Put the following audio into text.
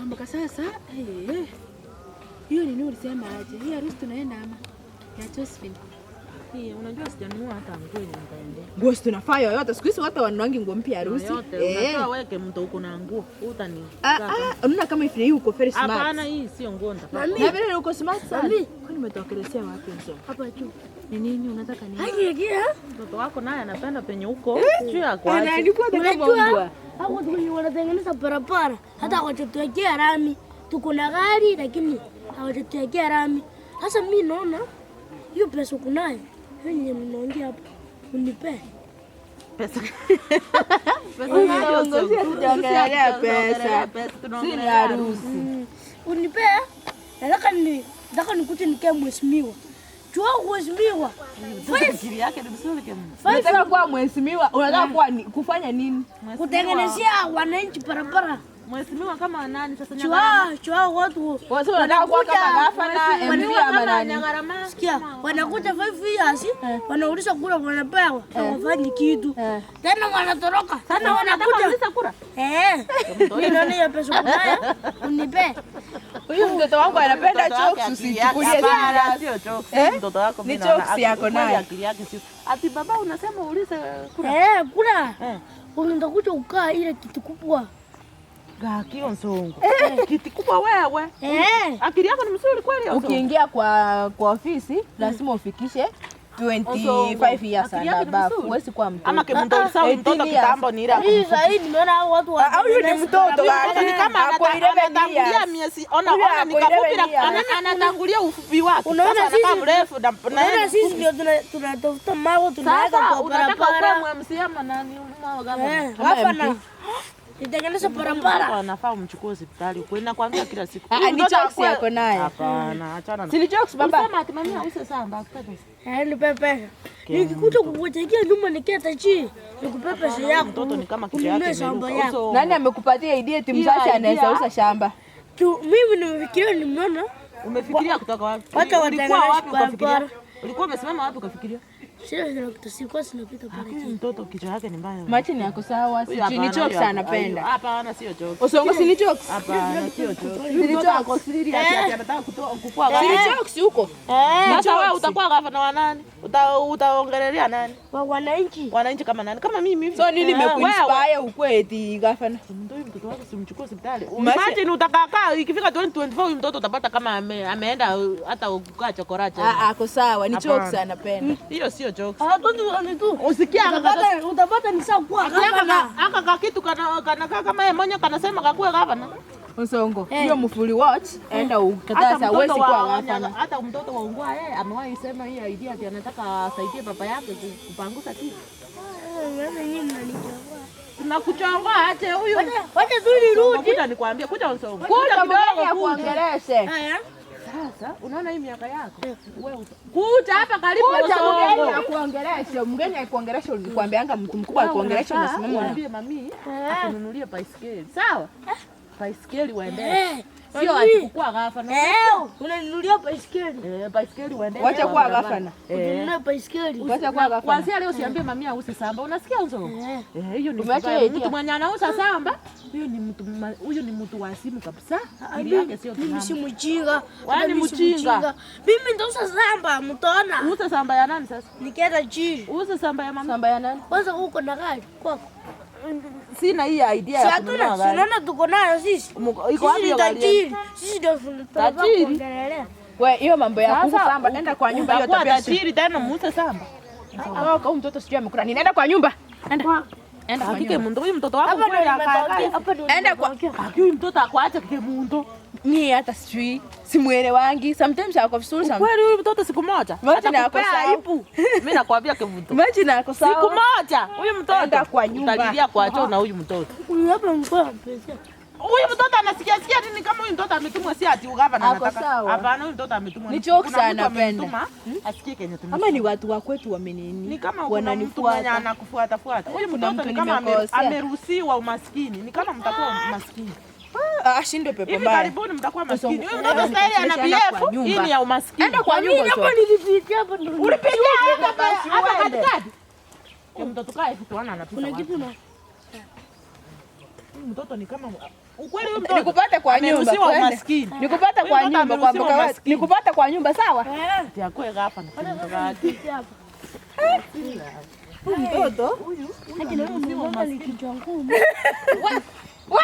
Kwamboka sasa, eh. Hiyo nini ulisema aje? Hii harusi tunaenda ama? Ya Josephine. Hii, unajua sijanunua hata nguo yenye nitaendea. Nguo si tunafaa yoyote. Siku hizi watu wanuangi nguo mpya harusi. Yoyote, unatoa weke mtu uko na nguo. Utani. Ah, ah, unaona kama hii uko very smart. Hapana, hii sio nguo nitafaa. Na vile uko smart sana. Kwani umetokelezea wapi mzo? Hapa juu. Ni nini unataka nini? Haki ya Mtoto wako naye anapenda penye uko. Sijui ako aje. Alikuwa kama Unajua mbwa. hao watu wenye wanatengeneza barabara hata hawajatuwekea rami. Tuko na gari lakini hawajatuwekea rami. Sasa mimi naona hiyo pesa uko nayo hiyo yenye mnaongea hapo unipe. Pesa. Sijaongelea pesa. Si ni harusi. Unipe. Nataka nikuje nikae mheshimiwa. Chua mheshimiwa. Fikiri yake ni mzuri kama. Unataka kuwa mheshimiwa, unataka kuwa kufanya nini? Kutengenezea wananchi barabara. Mheshimiwa kama nani sasa Nyagarama? Chua watu Wasema unataka kuwa kama gavana, MP ama nani? Nyagarama. Sikia, wanakuja 5 years, wanauliza kura, wanapewa, hawafanyi kitu. Tena wanatoroka. Tena wanakuja. Wanauliza kura. Eh, mimi naona hiyo pesa kunayo, unipe. Huyu mtoto wangu anapenda Mtoto wake jokes, akili yake- usichukulie Hapana, serious. sio jokes. Eh? Mtoto wako Ni mimi naona jokes yako kweli naye. akili yake sio. Ati baba unasema uulize kura. Eh, kura. Eh. Unakuja kukaa ile kitu kubwa. Gakio nsongo. Kiti kubwa wewe. Eh, Akili yako ni mzuri kweli Osongo? Ukiingia kwa ofisi lazima ufikishe 25 years Akili and yake ni above. mzuri. Huwezi kuwa mtoto. Ama kimtoto sawa mtoto 18 years. kitambo ni ile hii sasa nimeona hao watu Ah, huyu ni wanatengeneza mtoto barabara. Mtoto ni kama Ako 11 anatangulia years. miezi ona Huyu ona ni ako kafupi 11 years. anatangulia ufupi wake. Unaona Sasa anakaa sisi- mrefu na na Unaona yeye sisi ndio tunatafuta mawe tunaweka sasa kwa unataka ukuwe barabara. MCA ama nani ama gavana? Eh, gavana. Nitengeneze barabara. Anafaa umchukue hospitali kweli, nakwambia kila siku. Ah, Huyu ni mtoto jokes akue- yako naye. Hapana, achana na. Si ni jokes baba? Ulisema ati mami ause samba akupe pesa. Eh, nipe pesa. Nikikuja kukutekea nyuma niketa chini, nikupe pesa yako. Mtoto ni kama kichwa yake Ununue shamba imeruka. yako. Uso- Nani amekupatia idea eti Hiyo mzazi anaweza idea- uza shamba? Tu mimi nimefikiria nimeona Umefikiria kutoka wapi? Wacha Ulikuwa watengeneze wapi ukafikiria? barabara. Ulikuwa umesimama wapi ukafikiria? Sio sina sikuwa sinapita pale Huyu chini. mtoto kichwa yake ni mbaya. Machi yako sawa, Huyu si hapana, ni jokes huyu hapana. anapenda. Hapana, sio jokes. Osongo si ni jokes? Hapana, sio jokes. Huyu mtoto ako serious ati anataka kukua Si ni gavana. jokes huko? Sasa wewe utakuwa gavana wa nani? Utaongelelea nani? Wa wananchi. Wananchi kama nani? Kama mimi hivi. So nini Wewe. imekuinspire ukue eti gavana? Ndio huyu mtoto wako simchukue hospitali. Imagine- Imagine utakaa ikifika 2024 huyu mtoto utapata kama ameenda hata kukaa chokoracha. Ah, ako sawa, ni Hapana. jokes anapenda. Hiyo sio jokes. Ah, tu tu. Usikia Utapata ni sawa kuwa gavana. aka ka kitu kana kana kama yeye mwenyewe kanasema kakue gavana. Osongo, hiyo mfuli watch enda Hata ukataza mtoto huwezi kuwa wa gavana. hata mtoto wa Ungwa yeye amewahi sema hii idea ati anataka asaidie baba yake kupangusa kiti. Wewe nyinyi mnanichagua. Tunakuchongoa aje huyu. Wacha tu nirudi. Kuja nikwambie, kuja Osongo. Kuja mgeni kidogo kuja. akuongeleshe. Haya. Sasa unaona hii miaka yako wewe kuja hapa karibu Kuja mgeni Osongo. akuongeleshe, mgeni akuongeleshe, ulikuambianga mtu mkubwa akuongeleshe unasimama una. Unaambie mami akununulie baiskeli. Sawa? Baiskeli uendeshe. Eh, Sio mami. ati kukua gavana. Eh, unaninunulia baiskeli. Eh, baiskeli uendeshe. Wacha kwa kuwa barabara. gavana. Unanunua baiskeli. Wacha kuwa gavana. Kuanzia leo usiambie mami auze samba. Unasikia Osongo? Eh. Eh, hiyo ni Umeacha vibaya. hiyo idea? Mtu mwenye anauza samba, huyu ni mtu huyu ni mtu wa simu kabisa. Akili yake sio Mimi si timamu. mjinga. Wewe Hata ni mimi si mjinga. Mimi ndauza samba, mtaona. Uuze samba ya nani sasa? Nikienda chini. Uuze samba ya mami. Shamba ya nani? Kwanza uko na gari kwako. Sina hii idea Si ya hatuna, kununua si gari. unaona tuko nayo sisi. Iko wapi Sisi ni hiyo gari? tajiri. Sisi ndio tunataka Tajiri? kuongelelea. We, hiyo mambo ya kuuza Sasa, samba, enda kwa nyumba hiyo Utakuwa tabia. tajiri tena muuze samba. Ah, huyu mtoto sijui amekula. Ninaenda kwa nyumba. Enda. Enda kwa Hakike nyumba. mtu huyu mtoto wako Hapa ndio kweli nimetokea. akae. Hapa ndio Enda kwa nimetokea. Haki huyu mtoto akuache kike muntu. Mimi hata sijui. Simuelewangi. Sometimes ako vizuri sometimes. Kweli huyu mtoto siku moja Imagine ako atakupea sawa. aibu. Mimi nakwambia kivuto. Imagine ako sawa. Siku moja huyu mtoto Enda kwa nyumba. Utalilia kwa choo na huyu mtoto. Huyu hapa mkoa pesa. Huyu mtoto anasikia sikia nini kama huyu mtoto ametumwa si ati ugavana Ako anataka. sawa. Hapana, huyu mtoto ametumwa. Ni jokes Kuna mtu anapenda. amemtuma, asikie kenye tunasema. Ama ni watu wa kwetu wamenini. Ni kama kuna mtu mwenye wananifuata. anakufuata fuata. Huyu Kuna mtoto ni mtu kama nimekosea. ameruhusiwa umaskini. Ni kama mtakuwa maskini. Ah, ashindwe pepo Hivi mbaya. karibuni mtakuwa maskini. Huyu mtoto Enda stahili ana kwa BF, nyumba. hii ni ya umaskini. Enda kwa nyumba. Mimi hapa Osongo. nilipitia hapa ndio. Ulipitia hapa basi hapa uende. katikati. Huyu mtoto kaa hivi tuona anapita. Kuna wapi. kitu na Huyu mtoto ni kama Ukweli huyu mtoto. Nikupate kwa nyumba. Ameruhusiwa Twende. umaskini. Nikupate Huyu kwa mtoto nyumba kwa ameruhusiwa mkawa. umaskini. Nikupate kwa nyumba sawa? Ati akue gapa na mtoto wake. Hapa. Huyu mtoto. Lakini huyu mama ni kichwa ngumu. Wa.